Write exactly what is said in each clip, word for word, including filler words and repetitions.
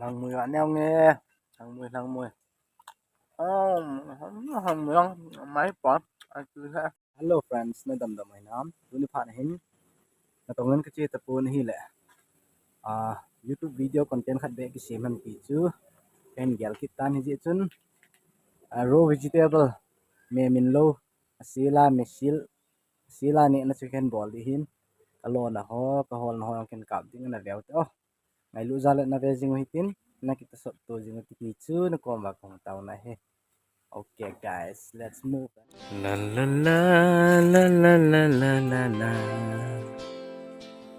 Langmui a neo nge. Langmui, langmui. Um, langmui lang, mai pa. Ai, tu sa. Hello friends, na dam dam mai nam. Tuni phat na hin. Na tong ngan ka che ta pon hi le. Ah, YouTube video content khat be ki sem han ti chu. Ken gel kit tan hi ji chun. Ah, raw vegetable. Me min lo. Asila, me sil. Sila ni na chu ken bol di hin. Ka lo na ho, ka hol na ho, ken kap ding na veu te. Oh. Ngailu jal le na ve jing u hitin, na kita sot to jing u titi chu na kom va kong tau na he. Okay, guys, let's move. La la la la la la la la la.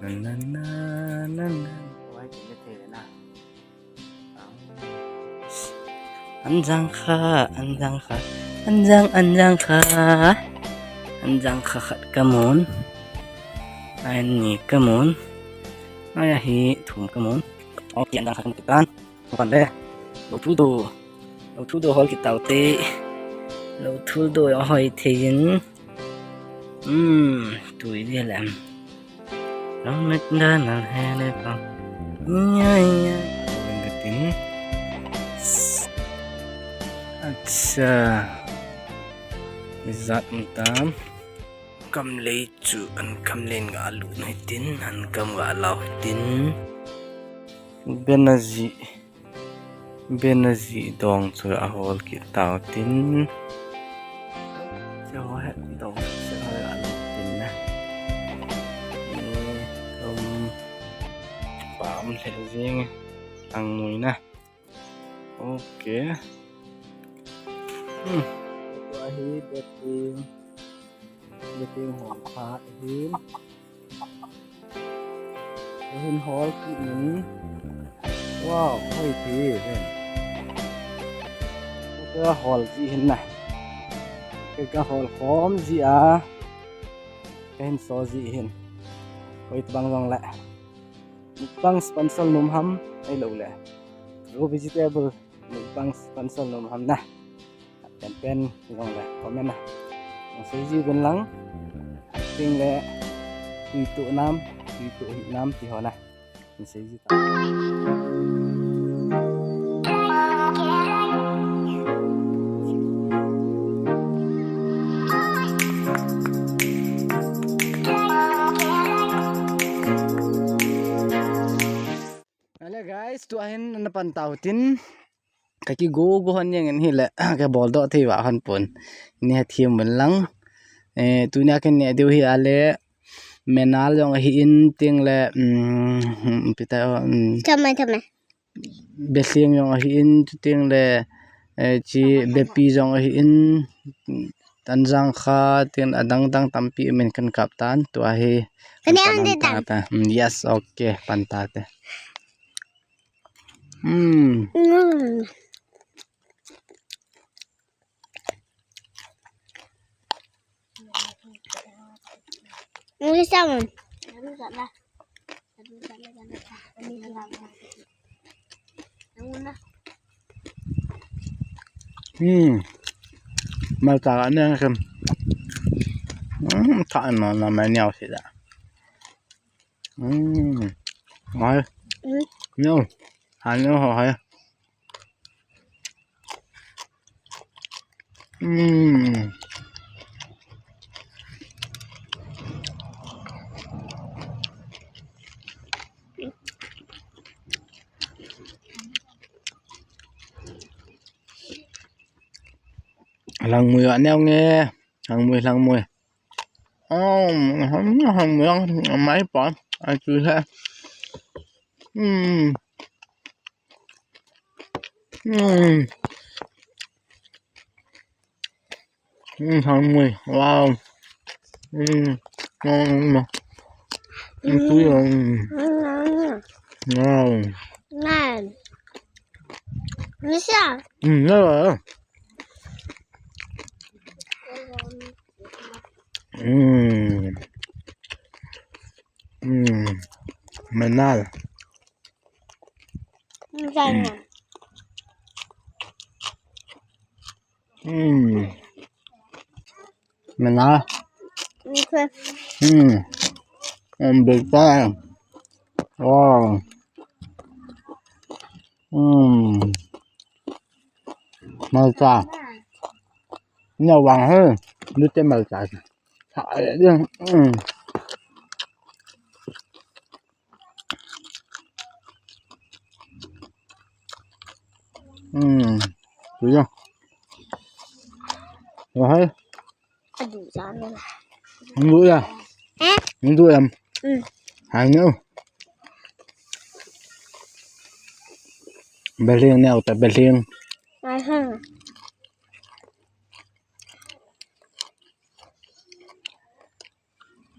La la la la la. Wai ti le te na. Anjang kha, anjang kha, anjang, anjang kha. Anjang kha khat ka mun. Ani ka mun. Ai hi thum ka mun. Okay, anjang kha ka mun kan. Kan le. Lo thu do. Lo thu do hol kit tau te. Lo thu do hoi thei in. Hmm, tui di lem. Long mek da na he le pa. Nya, nya. Len ka tin. Acha. Izat mtam. Kam lei chu an kam len ga lu na tin, an kam ga lau tin. Bena ji. Bena ji dong chu a hol kit tau tin. Chu ho het dong se ho a lo tin na. Ni, um, pam le jing ang mui na. Okay. Hmm. Tua hi betin. Betin hol pha hin. Hin hol ki ni. Wow, hoi ti hin. Ka hol ji hin na. Ka hol khom ji a. Ka hin so ji hin. Hoi bang jong le. Mukbang sponsor nom ham, ei lo le. Raw vegetable mukbang sponsor nom ham na. Pen pen jong le comment na. Nang sei ji gun lang. Ting le tui tu nam, tui tu hi nam ti ho na. Nang sei ji ta. Ale guys, tua hin na pan tau tin. Ka kigo go hon jeng in hi le, ka bol doh thei va hon pon. Ni ha thiam mun lang. Eh, tunia ken ne diu hi ale, menal jong ahi in ting le, um, pita, um, Thame, thame. Besing jong ahi in, ting le, eh, chi bepi jong ahi in, tanjang kha, ting adang dang tampi min kan kap tan, tua hi. Kan ne pan ang de ta dan. Ta. Mm, yes, okay, pan ta te. Hmm. Mm. Ini sama. Hmm. Mal ta ne kan. Hmm, ta no na mai niau si da. Hmm. Ngon. Hmm. Ngon. Hàn ngon hả hả. Hmm. Langmui a neo nge. Langmui, langmui. Ơ, hâm, hâm, hâm, mai pa, ai chui he. Ừm. Ừm. Ừm, hâm mùi, wow. Ừm, ngon mà. Ừm, chui rồi. Ừm. Ngon. Ngon. Ngon. Ừm, ngon rồi. Ừm. Ừm. Menal. Ừm. Ừm. Menal. Ừm. Ừm, big time. Wow. Hmm. Malcha. Nya wang he. Lu te malcha. Sa, eh, eh, hmm. Hmm. Tu ya. Wah hai. Aduh, sana. Ndu ya. Eh? Ndu ya. Hmm. Hai no. Beling ne uta beling. Aha.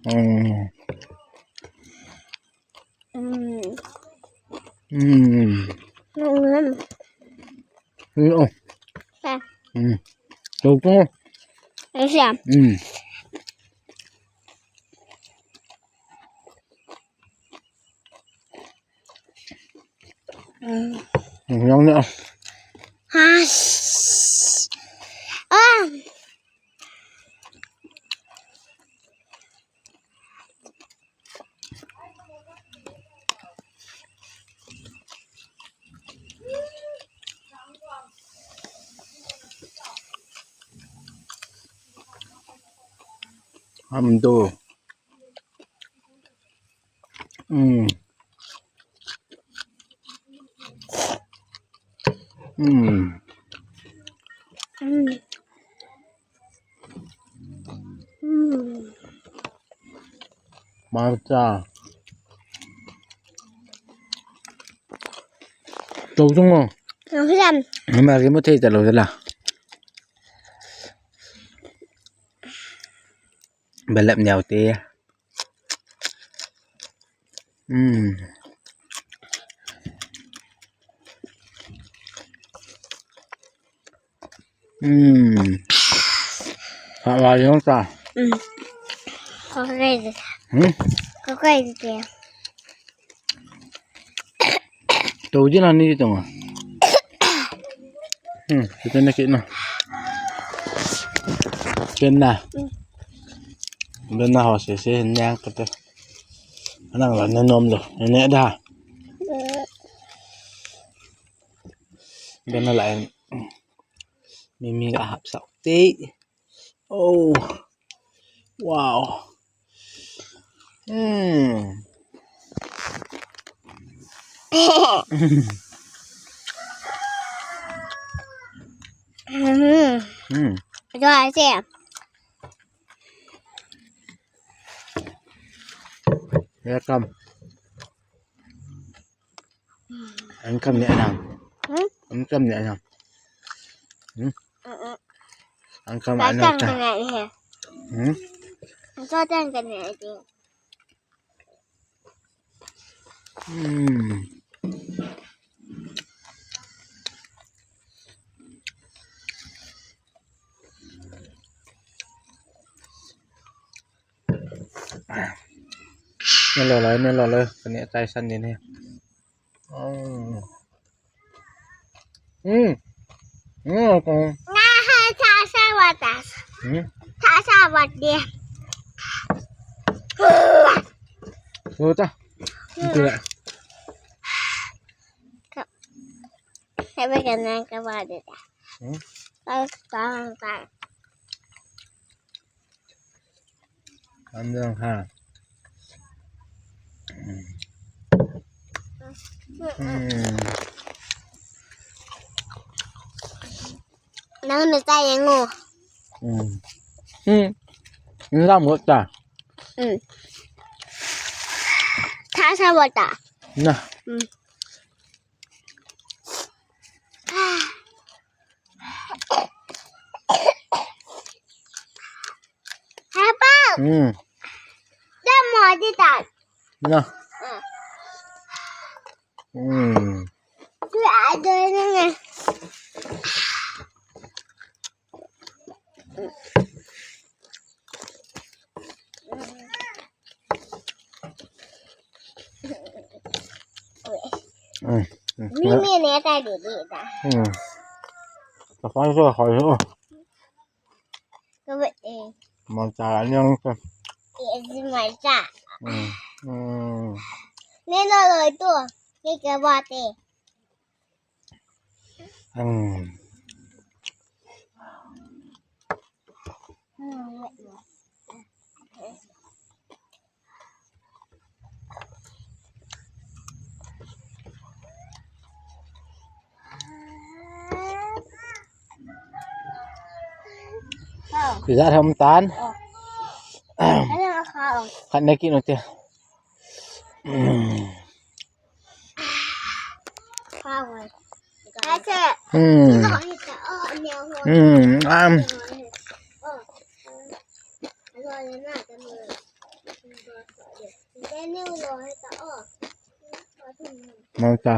Hmm. Hmm. Hmm. Hmm. Hmm. Oh. Sa. Hmm. Tu tu. Sa. Hmm. Hmm. Yang ni ah. Has. Ah. Amdo. Hmm. Hmm. Hmm. Hmm. Malcha. Tou chung o. Tou chung. Ni ma ki mo thei ta lo la. Belap niau te. Hmm. Hmm. Hah wa yong ta. Hmm. Ko kai de. Hmm? Ko kai de. Tou ji na ni tou ma. Hmm, kita na kit na. Kena. Kena ho se se nyang kata. Anang la na nom lo. Ne da. Kena la en. Mimi ga hap sa. Te. Oh. Wow. Hmm. Hmm. Hmm. Welcome. An kam ne anang. Hmm? An kam ne anang. Hmm? Mm-mm. An kam anang ta. Kan ne he. Hmm? Kan ne he. Hmm. Neh lo loi, neh lo loi. Kani tai san din he. Oh. Hmm. Hmm, okay. Na ha ta sa wa ta. Hmm? Ta sa wa de. Ito la. Ka-, sabi ka na ka wa de ta. Hmm? Ta, ta, ta. Andang ha. Hmm. Hmm. Nang na ta yang o. Hmm. Hmm. Nang mo ta. Hmm. Ta sa wa ta. Na. Hmm. Papa. Hmm. Dia mau di tas. Na. Hmm. Hmm. Dia ada ni. Hmm. Ni ni ni ta di di ta. Hmm. Apa itu kau itu? Kau buat eh. Malcha ni ang tu. Eh, si malcha. Hmm. Hmm. Ni lo lo itu. Ni kau buat eh. Hmm. Ijat ham tan. Khat ne kinu te. Hmm. Hmm. Um. Mangta.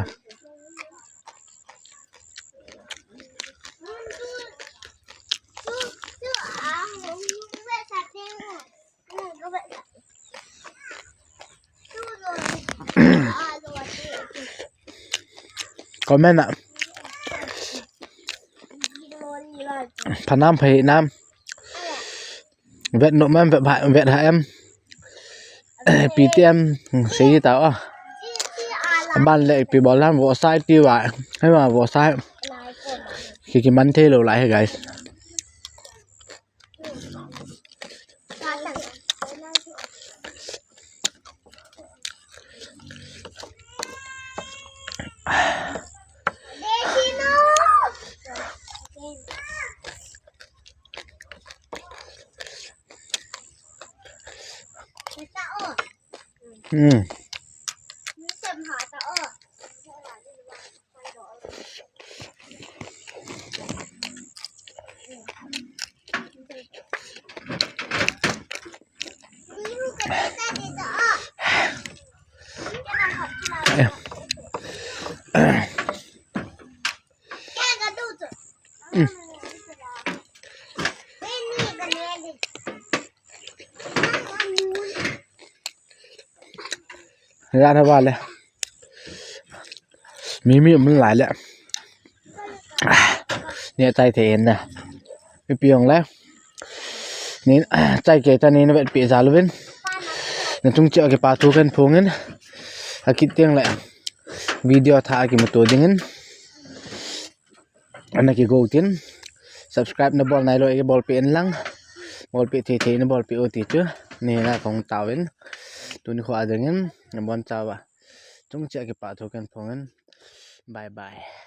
Comment a. Phanam phai nam. Vet nom em, vet ha, vet ha em. Pi ti em, sei ta a. Ban le pi bol ham vo sai ti va. Hai ma vo sai. Ki ki man thei lou lai he guys. Hmm. Ra tha ba le. Mi mi mun lai le. Ni tai the en na. Mi pi ong le. Ni tai ke ta ni na vet pi za lu vin. Na tung che ke pa thu kan phung in. A kit tiang le. Video tha ki mu to ding in. Ana ki go tin. Subscribe na bol nai lo e bol pi en lang. Bol pi the the na bol pi o ti chu. Ni na kong tawin. Tuni kho a ding in. Na bon chawa. Tung che ke pa thu kan phung in. Bye bye.